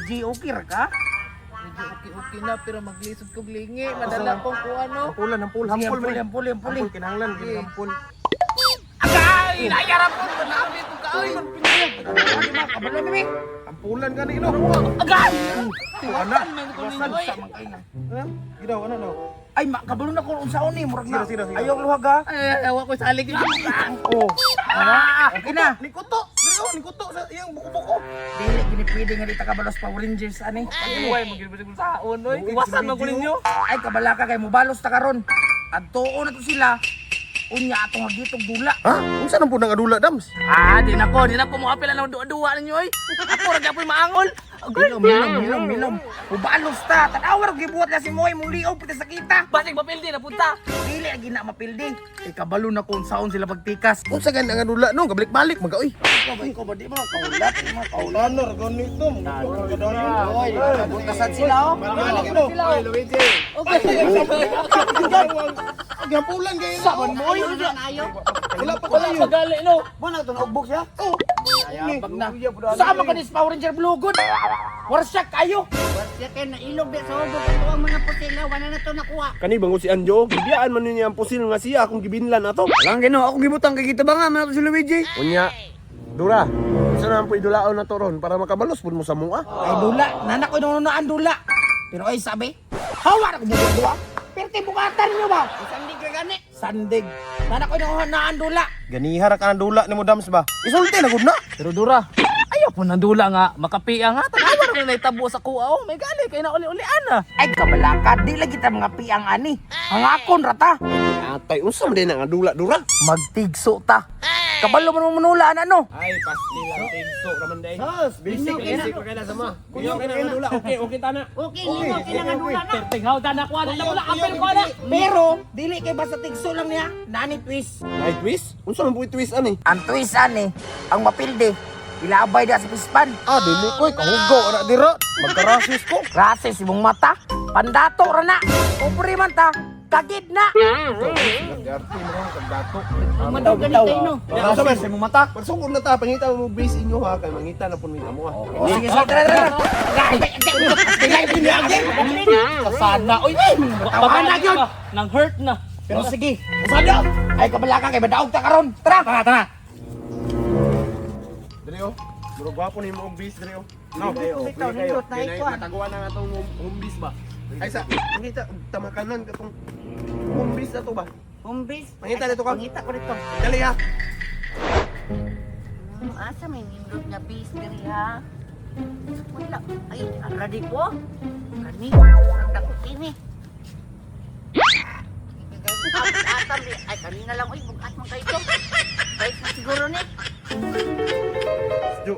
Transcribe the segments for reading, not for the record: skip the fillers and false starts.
Luigi, okay ra ka? Medyo okay-okay na pero maglisod kog lingi. Madala kong kuha no. Hampulan, hampul, Sige, hampul. hampul, hampul, hampul. Hampul, kinahanglan, gid hampul. Agay! Nayara po! Nabi ko ka! Oy! Kabalo mi. Hampulan gani no. Agay! Ana. Iwasan Sa man kay na. Ha? Gidaw ano no? Ay, kabalo na ko unsaon ni murag na. Sige, sige, sige. Ayaw luhag ha. Ay, awa ko sa alig. Oh. Ah, okay na. Ni kuto. Dili oh, ni kuto sa iyang buko-buko. Dili gini pwede nga di ta kabalos Power Rangers ani. Ay, magilbisig ko saon oy. Iwasan man ko ninyo. Ay, kabala ka kay mubalos ta karon. Adtuon na to sila. Unya atong hagitog dula. Ha? Unsa nang punang adula dams? Ah, di na ko moapil ang duwa-duwa ninyo oy. Ako ra gyapon maangol. Agay! Milom, milom, milom, milom. Mubalos ta. Tanawa ra gibuhat na si Moy mong liog pita sa kita. Basig mapildi na punta. Dili lagi na mapildi. Kay kabalo na kung saon sila pagtikas. Unsa gani ang adula no? Gabalik-balik man ka oy. Ikaw ba, ikaw ba, di mo kaulat, di mo kaulat. Ano ra gani to? Oy, buntasan sila oh. Balik no. Oy, Luigi. Okay. Gampulan kayo. Saban mo oy. Wala pa Wala kayo. pa gali no. Mo na to naugbog siya. Oh. Ayabag na. Sama ka ni Power Ranger Blue good. Warsak kayo. Siya kay nailog di sa ubog ato ang mga pusila, wala na to nakuha. Kani bango si Anjo, gibiyaan man niya ang pusil nga siya akong gibinlan ato. Lang Ginoo, akong gibutang kay kita ba nga man ato si Luigi. Unya, Dura, unsa na ang idulaon na to ron para makabalos pud mo sa mua? Ay dula, nanak ko nung dula. Pero ay sabi, hawa na ko mo duwa. Perti bukatan niyo ba? Sandig ka gani. Sandig. Nanak ko nung dula. Ganiha ra ka ng dula nimo dams ba? Isulti na gud na. Pero Dura, ayaw po nang dula nga, makapia nga, tanawa ra ko naitabo sa kuha oh. May gali kay na uli-ulian ah. Ay kabalaka, di lagi ta mga piang ani. Hangakon rata. Atay, unsa man din ang dula, Dura? Magtigso ta. Kabalo man mo manulaan ano? Ay, pastil ang tigso raman day. Basic, basic pa kay sa mga. Kunya kay na dula, okay, okay ta na. Okay, lino kailangan dula na. Perting haw na kuha na wala apil ko na. Pero dili kay basta tigso lang niya, nani twist. Ay, twist? Unsa man po twist ani? Ang twist ani, ang mapildi, ilabay da sa pispan. Ah, dili koy kahugaw ana dira. Magkarasis ko. Rasis imong mata, pandato ra na. Pobre man ta, kagid na. Garte mo ron kag dato. Madaw gani tayo no. Unsa man sa imong mata? Pagsugod na ta, pangita mo base inyo ha kay mangita na pud mi amo ha. O, sige, sige, tara, tara. Kasana oy. Tawanan yun. Nang hurt na. Pero sige, usado. Ay kabalaka kay badaog ta karon. Tara, tara, tara. Dili oh. Murag gwapo ni mo og base dili oh. No, Ikaw, nindot na ikuan. Nataguan na nga tong home base ba? Ay sa mangita og tamakanan katong home base na to ba? Humbis. Mangita dito ka. Mangita ko dito. Dali ha. Asa may nindot nga bis diri ha? Wala. Ay, ara di ko. Kani, murag dako kini. Atam di. Ay, kanina lang oy, bugat man kayo. Kahit na siguro ni. Jo,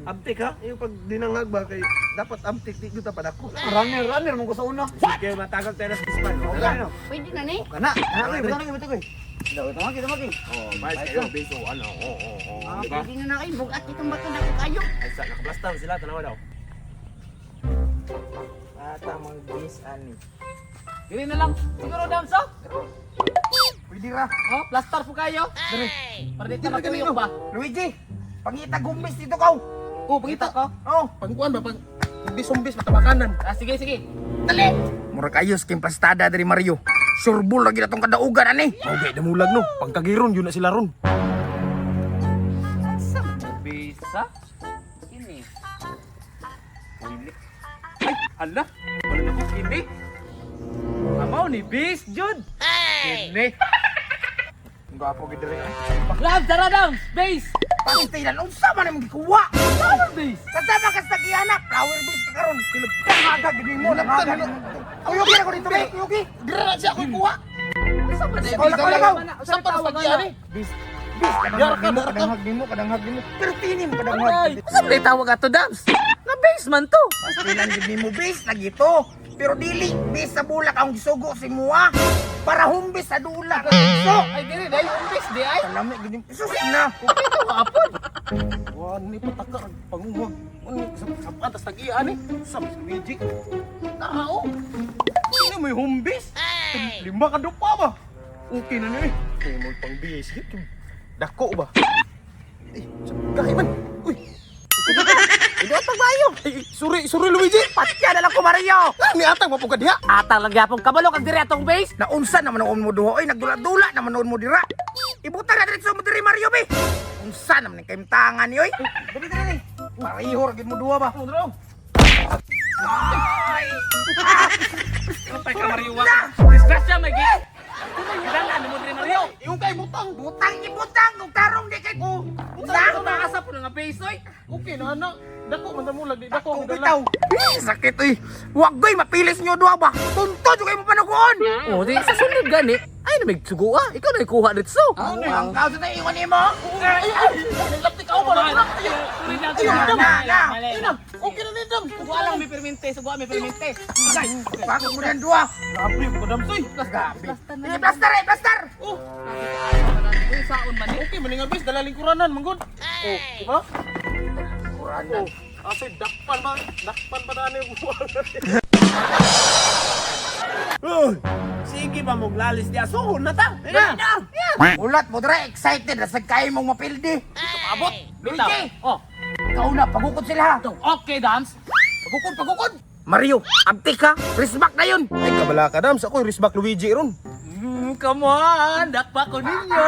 abtik ha? Yung pag dinangag ba kay dapat abtik di gyud ta padako. Runner, runner mo ko sa una. Sige, matagal tayo sa pispan. Okay no. Pwede na ni. Kana, kana koy, butang na butang koy. Daw tamaki, tamaki. Oh, base kayo, base oh, ano, oh, oh, oh, Ah, di ba? pwede na na ay bugat itong bato dako kayo. Ay sa nakablastar sila tanawa daw. Ata mga bis ani. Dili na lang siguro dam so. Pwede ra. Oh, plaster po kayo. Diri. Para di ta matuyok ba? Luigi, pangita gumbis dito kaw. Oh, pangita ko. Oh, Pangkuan ba pang umbis-umbis matabakanan. Ah, sige, sige. dali. Mura kayo skim plastada diri Mario. Surbol lagi na tong kadaugan ani. Okay, damulag no. Pangkagiron yun na sila ron. Bisa. Ini. Pili. Ay, ala. Wala na ko kini. Amaw ni Bis Jud. Kini. Gwapo gid diri. Love, tara down. Base. Pastilan unsa man imong gikuha? Flower base. Kasama ka sa giyana, flower base ka karon. Dangaga gid nimo, dangaga. Uyugi na ko dito, be. Uyugi. Dira na siya ako'y kuha. Lakaw, lakaw, lakaw. Saan pa sa ani? Bis. Bis, kadanghag nimo, kadanghag nimo, kadanghag nimo. Pero tini mo kadanghag. Ay, sa may tawag ato dams? Nga base man to. Pastilan gid nimo bis lagi to. Pero dili bis sa bulak ang gisugo si mua para humbis sa dula. So, Ay, dili dai umbis di ay. kalami gid nimo. Sus na. Ito hapon. Wan ni pataka ang panguwag. Wan sa sa atas tag-iya ani. Sa Luigi. Tao. Sino may humbis? Lima ka dupa ba? Okay na ni. Kay mo pang bihis gid. Dako ba? Eh, gahi man. Uy. Ito pagbayo. Ay, sorry, sorry Luigi. Patya na lang ko Mario. Ah, Niatag mo po ka diha. Atang lang gyapon kabalo kag diri atong base. Naunsa naman noon mo duha oy, nagdula-dula naman noon mo dira. Ibutang na diretso mo diri Mario be. Unsa naman ning kaimtangan ni oy. Dali, dali, dali. Pareho ra gid mo duha ba. Patay ka Mario wa. Disgrasya may gi. Kailangan mo diri Mario. Yung kay butang. Butang ibutang ug tarong di kay ko. Sa asa po nga base oy. Okay na anak. Dako man ta mo lagi, dako Kung ang dala. bitaw. Eh, sakit oy. Wag goy mapilis nyo duha ba. Tunto jud kayo mo panuguon. Oh, di sa sunod gani. Ay na may sugo ah. Ikaw na ikuha dito. Ang kaw sa tayo iwan nimo. Ay, ay, nilaptik ako ba? Na na na. Ay na, okay na nidam. Sugo lang may permente, sugo may permente. Bago mo na duha. Grabe, kadamsoy. Grabe. Eh, plaster eh, plaster. Oh, Saon man eh. okay man nga bis, dala lingkuranan manggod. Oh, di ba? Kuranan. Oh, asoy dakpan ba? Dakpan ba na yung buwan? Sige pa mong lalis diha suhol na ta. Na. Ulat mo dira excited ra sa kay mong mapildi. Abot. Luigi! Oh, Ikaw na pagukod sila. ha. okay, Dams. Pagukod, pagukod. Mario, abtik ka. Wristback na yun. Ay, kabala ka dams. Ako risback Luigi ron. Come on, dakpa ko ninyo.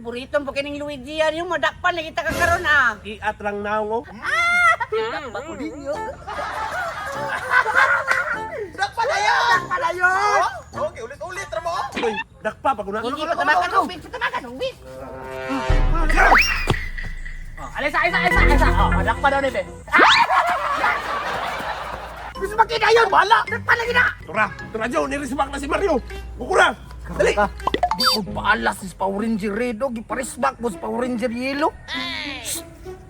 Burito po kining Luigi yan yung madakpan lagi ta ka karon ah. Iat lang naong oh. Dakpa ko ninyo. Palayon! Palayon! Okay, ulit-ulit ra mo. Uy, dakpa pa ko na. Hindi pa tamakan og bis, tamakan og bis. Oh, alisa, alisa, alisa, alisa. Oh, dakpa daw ni be. Wristback na yun. Wala. Nagpalagi na. Tura, tura Jo, ni risbak na si Mario. Bukura. Dali. Di ko paalas si Power Ranger Red o giparisback mo sa Power Ranger Yellow. Shh!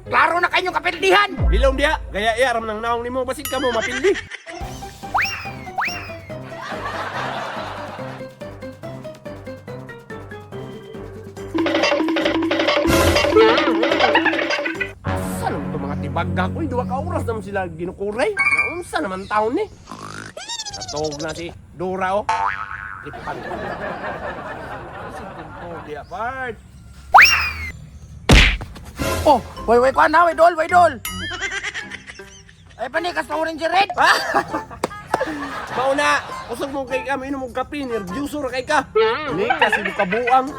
Klaro na kayong kapildihan! Hilom diha, gaya iya ram nang naong nimo basig ka mo mapildi. Asa naman itong mga tibagga ko? Duha ka oras naman sila ginukuray. Naunsa naman taon ni. Natog na si Dora oh. Tripan. Diha part. Oh, way way ko na, way dol, way dol. Ay panikas Power Ranger Red. Mauna, usog mo kay ka, mainom og kape, nervyoso ra kay ka. Ni kasi kabuang.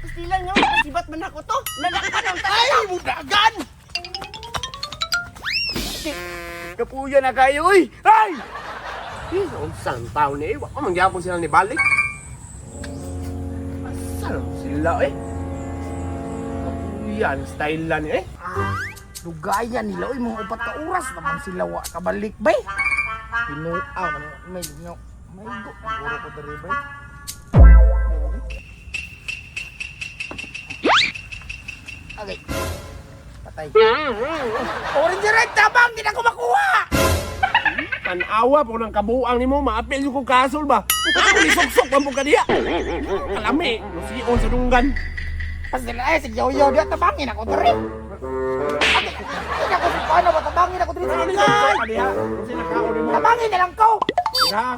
Pastilan nga sibat man ako to. Nadakpan ang Ay, mudagan! Kapuya na kayo oy. Ay! Eh, unsang taon ni eh. Wa pa man gyapon sila ni balik. Asa naman sila eh? Kapuyan, style lang eh. Lugayan nila oy mga upat ka oras naman sila wa kabalik bay. Pinuaw man may no. May go guro ko diri bay. Okay. Patay. Power Ranger Red tabang di na ko makuha. Tanawa po ng kabuang nimo, maapil yung kong kasol ba? Ako ni suksok pa mo kaniya. Kalami, lusion sa dunggan. Pasila ay sige yoyo di tabangin ako diri. Ay, ako si paano ba tabangin ako diri sa Ano ni dunggan. suksok pa diha? Kung sila kaon nimo. Tabangin na lang ko. Ha?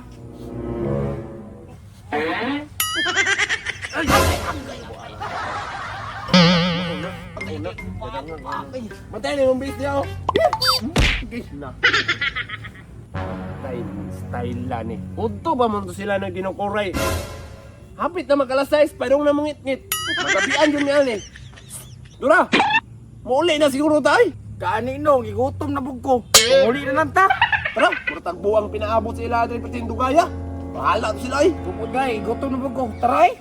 Matay na yung base niya, oh. Na. Style, style lang eh. Udto ba man to sila na ginukuray? Hapit na mag alas 6, parang na mangit-ngit. Magabian yun niyan eh. Dura! Mauli na siguro tayo. Gani no, gigutom na bug ko. Uli na lang ta. Tara, muratagbo ang pinaabot sa ila diri pati dugaya. Bahala to sila eh. Tungod gay, gutom na bug ko. Taray.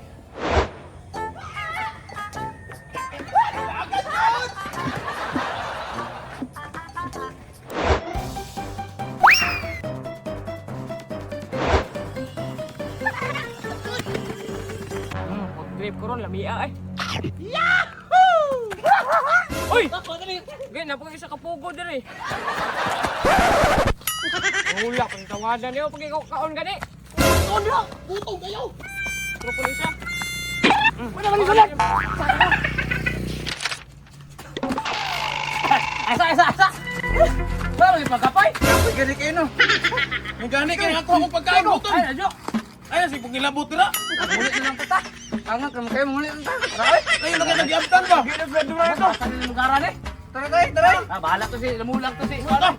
Trip ko ron, lamia eh. Yahoo! Uy! Gay, napagay sa kapugo diri. Wala pang tawadan niyo pag ikaw kaon gani. Kaon na! Gutom kayo! Trupo ni siya. Wala man isulat. Asa, asa, asa. Wala mo pagkapay. Kapoy gani kayo no. May gani kayo ako akong pagkain gutom. Ay, adyo. Ay, sige pag nilabot nila. Muli na lang kita. Angat kamo kayo muli na ta. Tara oy. Kayo na kayo nag-iabtan ba? Ito. Sa nila lugaran eh. Tara tayo, tara. Ah, bahala to si, lamulang to si. Tara.